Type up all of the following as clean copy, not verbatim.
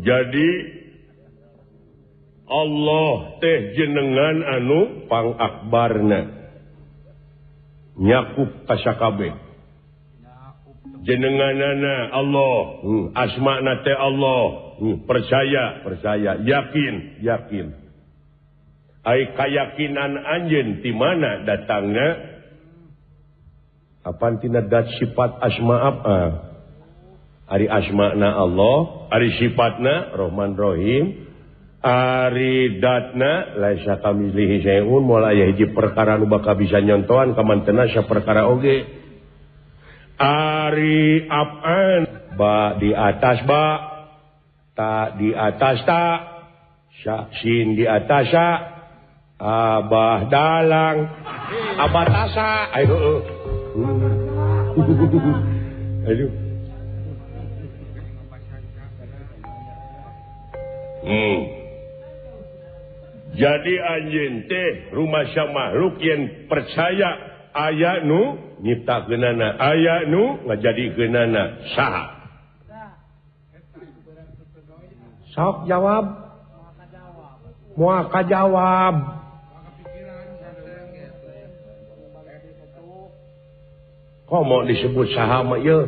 Jadi Allah teh jenengan anu pangakbarna nyakup kasakabeh jenenganana Allah, asmana teh Allah, percaya percaya, yakin yakin. Ai kayakinan anjeun ti mana datangna? Apan tina dat sifat asma apa? Ari asmana Allah, ari sifatna Rahman Rahim, ari datna laisa kamitslihi syai'un, moal aya hiji perkara nu bakal bisa nyontohan kamantena saperkara oge. Ari apaan ba di atas ba, ta di atas ta, sya sin di atas sa, abah dalang abah tasa. Ayo aduh. Jadi anjeun teh rumasa makhluk yang percaya aya nu nyiptakeunana, aya nu ngajadikeunana saha? Sok jawab. Moal kajawab. Komo disebut saha mah ieu?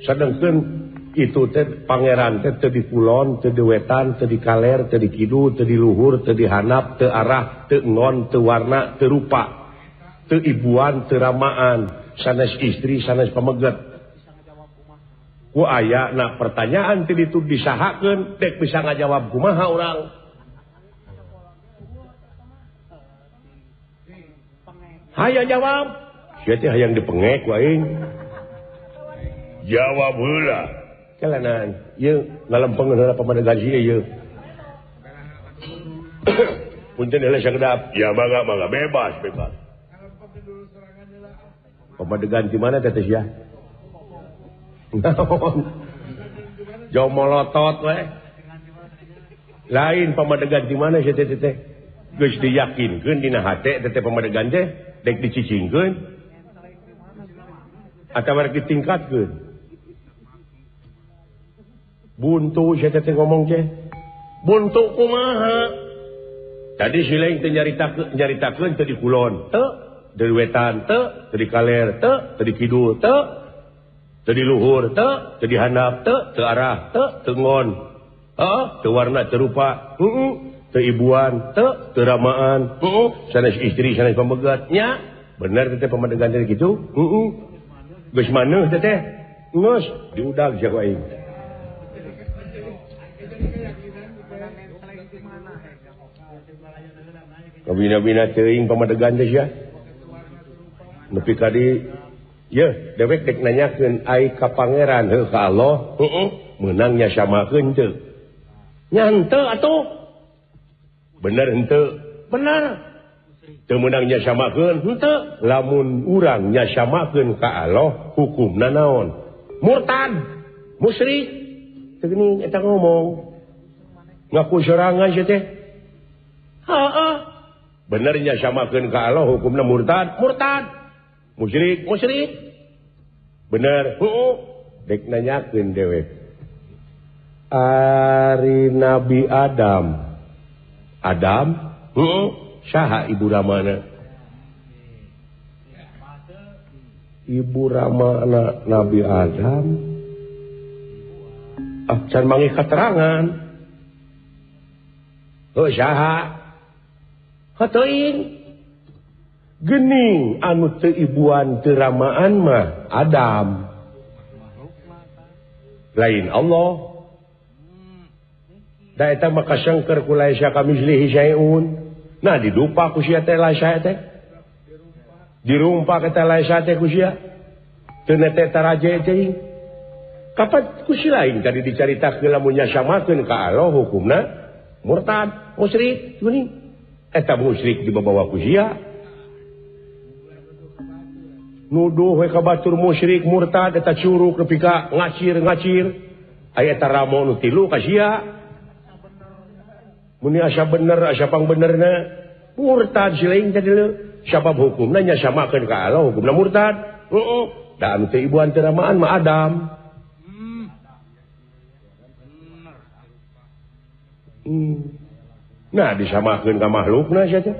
Sedengkeun itu teh pangeran teh teu di kulon, teu di wetan, teu di kaler, teu di kidul, teu di luhur, teu di handap, teu arah, teu ngon, teu warna, teu rupa, teu ibuan, teu ramaan, sanes istri, sanes pameget. Ku aya na pertanyaan teu ditu disahakeun, dek bisa ngajawab kumaha urang. Hayang jawab. Sia teh hayang dipengek ku aing. Jawab heula. Kalanan, ieu ngalempeng heula pamadegan ieu ieu. Punten heula sakedap. Ya mangga mangga bebas bebas. Pamadegan di mana teh sia? Jauh molotot we. Lain pamadegan di mana sia teh teh? Geus diyakinkeun dina hate teh pamadegan teh dek dicicingkeun atawa rek ditingkatkeun. Buntu sia teh ngomong teh. Buntu kumaha? Tadi si lain teh nyaritakeun teh di kulon teu, dari wetan teu, teu di kaler teu, teu di kidul teu, teu di luhur teu, teu di handap teu, teu arah teu, teu ngon. Heeh, teu warna teu rupa, heeh, teu ibuan teu, teu ramaan, heeh, sanes istri sanes pamegat nya. Bener teh pamadegan teh kitu? Heeh. Geus maneuh teh teh. Geus diudag sia ku aing. Kabina-bina teuing pamadegan teh sia. Nepi ka di yeuh dewek dek nanyakeun ai ka pangeran heuh ka Allah, heeh, meunang nya samakeun teu? Nya henteu atuh. Bener henteu? Bener. Teu meunang nya samakeun henteu. Lamun urang nya samakeun ka Allah, hukumna naon? Murtad, musyrik. Teu geuning eta ngomong. Ngaku sorangan sia teh. Heeh. Benernya samakeun ka Allah hukumna murtad, murtad. Musyrik, musyrik. Bener, heeh. Dek nanyakeun dewek. Ari Nabi Adam. Adam, heeh, saha ibu ramana? Ibu ramana Nabi Adam. Ah, can manggih katerangan. Heuh saha? Heuh gening anu teu ibuan teu ramaan mah Adam. Lain Allah. Da eta mah kasangker ku laisa kamislihi syai'un. Nah didupa ku sia teh laisa teh. Dirumpak eta laisa teh ku sia. Teu nete taraje teh. Kapan ku si lain tadi dicaritakeun lamun nya samakeun ka Allah hukumna murtad, musyrik, geuning. Eta musyrik dibawa ku sia. Nuduh we ka batur musyrik murtad eta curug nepi ka ngacir-ngacir. Aya eta ramo nu tilu ka sia. Muni asa bener asa pangbenerna murtad silaing teh deuleu. Sabab hukumna nya samakeun ka Allah hukumna murtad. Heeh. Da anu teu ibuan teu ramaan mah Adam. Nah disamakeun ka makhlukna sia teh.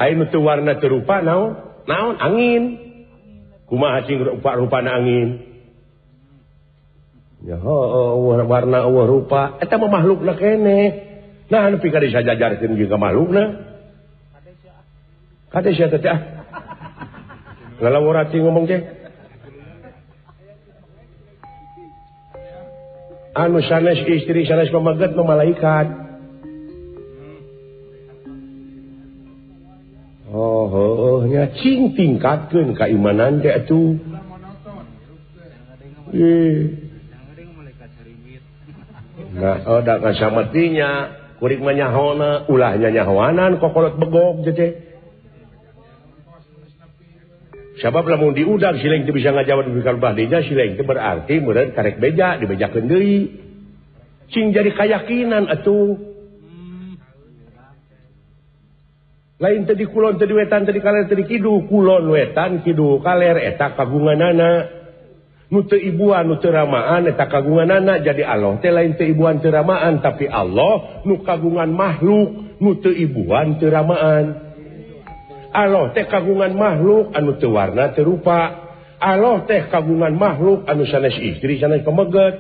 Aya nu teu warna teu rupa naon? Naon angin. Kumaha cing rupa-rupana angin? Ya heuh warna eueuh rupa eta mah makhlukna keneh. Nah anu pika disajajarkeun jeung ka makhlukna. Kade sia teh ah. Lalawara cing ngomong teh. Anu sanes istri sanes pamaget mah malaikat. Oh heuh nya cing tingkatkeun kaimanan teh atuh. Nah, oh da kasamatinya kuring mah nyahona ulah nyahoanan kokolot begog teh. Sabab lamun diudag sileng teu bisa ngajawab dugi ka bahdinya sileng teh berarti meureun karek beja dibejakeun deui. Cing jadi kayakinan atuh. Lain teh di kulon teh di wetan teh di kaler teh di kidul, kulon wetan kidul kaler eta kagunganana. Nu teu ibuan nu teu ramaan eta kagunganana jadi Allah teh lain teu ibuan teu ramaan tapi Allah nu kagungan makhluk nu teu ibuan teu ramaan. Allah teh kagungan makhluk anu teu warna teu rupa. Allah teh kagungan makhluk anu sanes istri sanes pameget.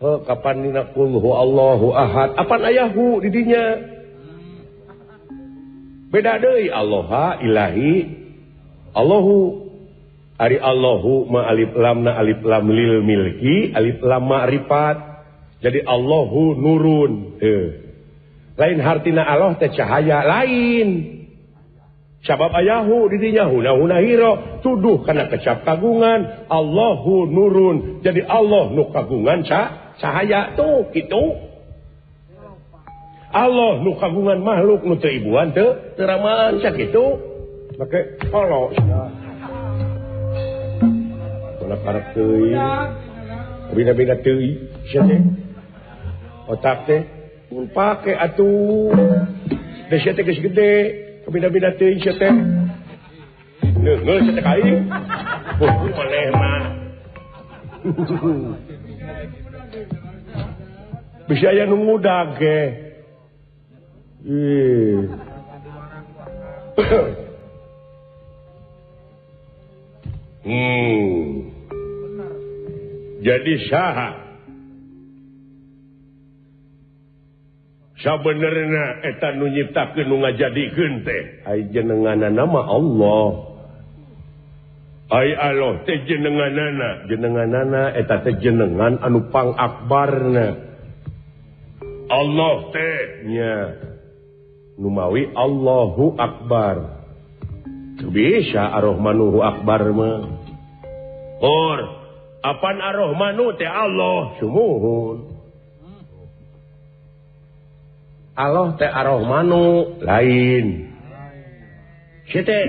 Heuh kapan dina qul huwallahu ahad apan ayahu di dinya. Beda deui Allah ilahi Allahu ari Allahu ma alif lam na alif lam lil milki alif lam ma'rifat. Jadi Allahu nurun. Lain hartina Allah teh cahaya lain. Sabab ayahu di dinya huna-huna hiro tuduh kana kecap kagungan Allahu nurun. Jadi Allah nu kagungan cahaya tuh kitu. Allah nu kagungan makhluk nu teu ibuan teu teu ramaan sakitu. Make polo sia. Mana karep teuing. Bina-bina teuing sia teh. Otak teh mun pake atuh. Da sia teh geus gede, bina-bina teuing sia teh. Neungeul sia teh ka aing. Huh, maneh mah. Bisa aya nu ngudag ge. Jadi saha sabenerna eta nu nyiptakeun nu ngajadikeun teh ai jenenganana mah Allah. Ai Allah teh jenenganana, jenenganana eta teh jenengan anu pangakbarna. Allah teh nya numawi Allahu Akbar. Teu bisa Ar-Rahmanuhu Akbar mah. Or apan Ar-Rahmanu teh Allah sumuhun. Allah teh Ar-Rahmanu lain. Sia teh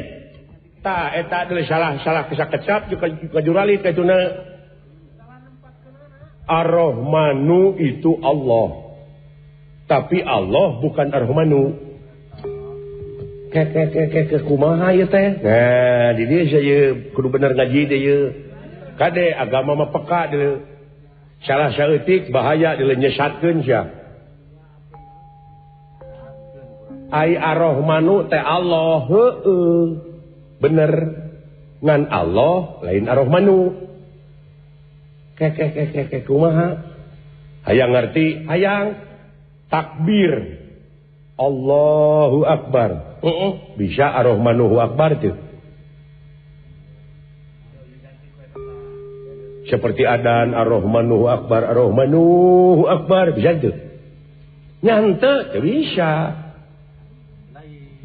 tah eta deui salah-salah kesakecap juga kajurali ka ituna. Ar-Rahmanu itu Allah. Tapi Allah bukan Ar-Rahmanu. Ke kumaha ieu teh? Nah, di dieu sia kudu bener ngaji teh ieu. Kade agama mah peka deui. Salah saeutik bahaya deui nyesatkeun sia. Ai Ar-Rahmanu teh Allah heueuh. Bener. Ngan Allah lain Ar-Rahmanu. Ke kumaha? Hayang ngerti, hayang takbir. Allahu Akbar. Bisa Ar-Rahmanuhu Akbar tuh. Seperti adan Ar-Rahmanuhu Akbar, Ar-Rahmanuhu Akbar, bisa tuh. Nyante bisa.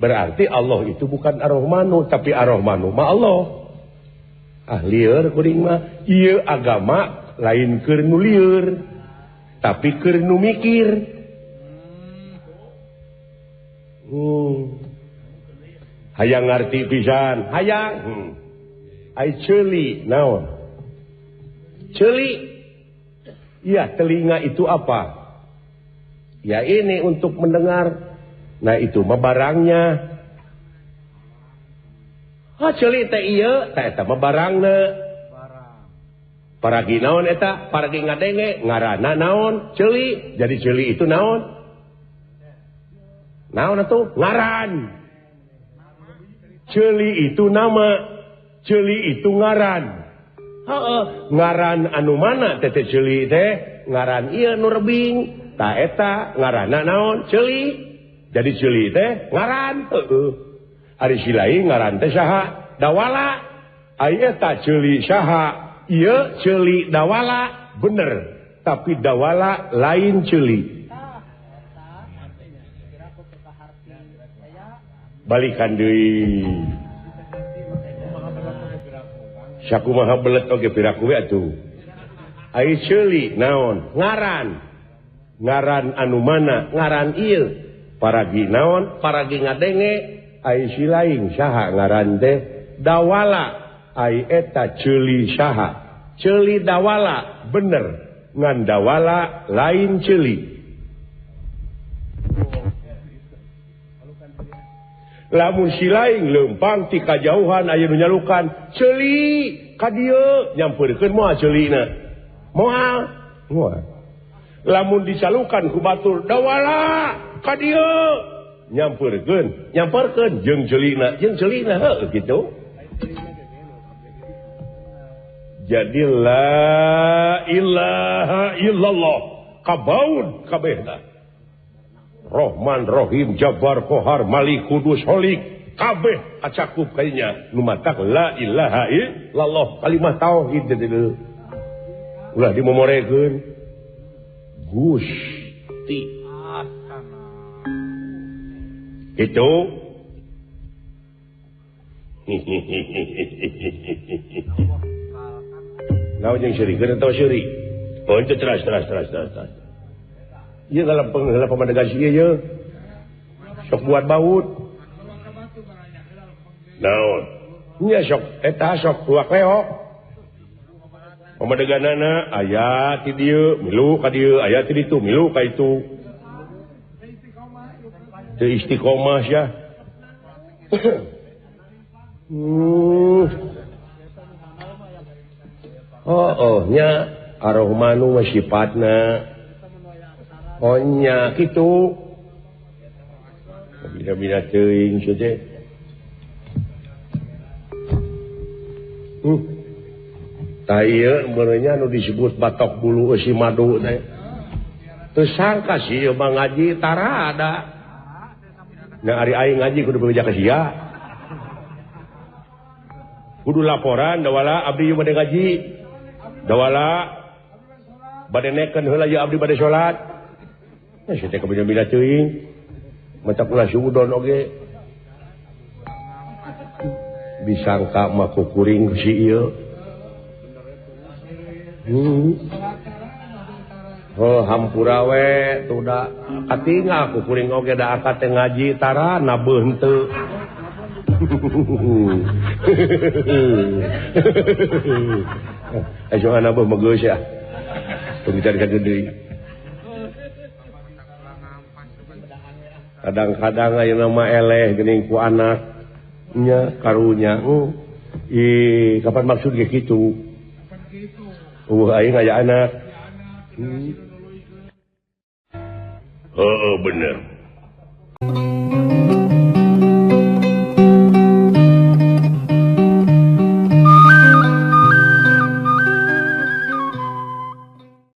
Berarti Allah itu bukan Ar-Rahmanu, tapi Ar-Rahmanu ma Allah. Ah lieur kuring mah, ieu agama lain keur nu lieur, tapi keur nu mikir. Hayang ngarti pisan, hayang. Ai ceuli naon? Ceuli. Ya, telinga itu apa? Ya ini untuk mendengar. Nah itu mah barangnya. Ah ceuli teh ieu, teh eta mah barangna. Paragi naon eta? Paragi ngadenge, ngaranna naon? Ceuli. Jadi ceuli itu naon? Naon atuh? Ngaran. Ceuli itu nama, ceuli itu ngaran. Heeh, ngaran anu mana teh ceuli teh? Ngaran ieu nu rebing. Ta eta ngaranna naon? Ceuli. Jadi ceuli teh ngaran. Heeh. Ari si lain ngaran teh saha? Dawala. Ai eta ceuli saha? Ieu ceuli dawala, bener. Tapi dawala lain ceuli. Balikan deui. Sakumaha belet oge piraku we atuh. Ai ceuli naon? Ngaran. Ngaran anu mana? Ngaran ieu. Paragi naon? Paragi ngadenge. Ai si lain saha ngaran teh? Dawala. Ai eta ceuli saha? Ceuli dawala, bener. Ngan dawala lain ceuli. Lamun si lain leumpang ti kajauhan aya nu nyalukan ceuli ka dieu nyampeurkeun moal ceulina. Moal. Moal. Lamun dicalukan ku batur dawala ka dieu nyampeurkeun, nyamperkeun jeung ceulina heuh kitu. Jadi la ilaha illallah kabaun kabehna. Rohman, Rohim, Jabbar, Kohar, Malik, Kudus, Holik, kabeh acakup kayaknya. Nu matak la ilaha illallah kalimah tauhid deui. Ulah dimomorekeun. Gusti. Itu. Naon jeung seurikeun atawa seuri? Oh, itu terus. Ieu kalau pamadegan si ieu sok buat baut. Naon? Nya sok eta sok luak leok. Pamadeganana aya ti dieu milu ka dieu, aya ti ditu milu ka itu. Teu istiqomah sia. Oh, nya Ar-Rahmanu mah sipatna. Oh nya kitu. Bina-bina teuing sia teh. Tah ieu meureunnya nu disebut batok bulu eusi madu teh. Teu sangka sih ieu mah ngaji tarada. Nya ari aing ngaji kudu bebeja ka sia. Kudu laporan dawala abdi ieu bade ngaji. Dawala bade nekeun heula ieu abdi bade salat. Nah, sia teh kabina-bina teuing. Matak ulah suudon oge. Disangka mah kukuring si ieu. Oh, hampura we tuh da katingal kukuring oge da akad teh ngaji tara nabeuh henteu. Ayo nabeuh mah geus ya. Tong dicari deui. Kadang-kadang ayeuna mah eleh geuning ku anak nya karunya. Ih, kapan maksud ge kitu? Eueuh aing aya anak. Heeh, bener.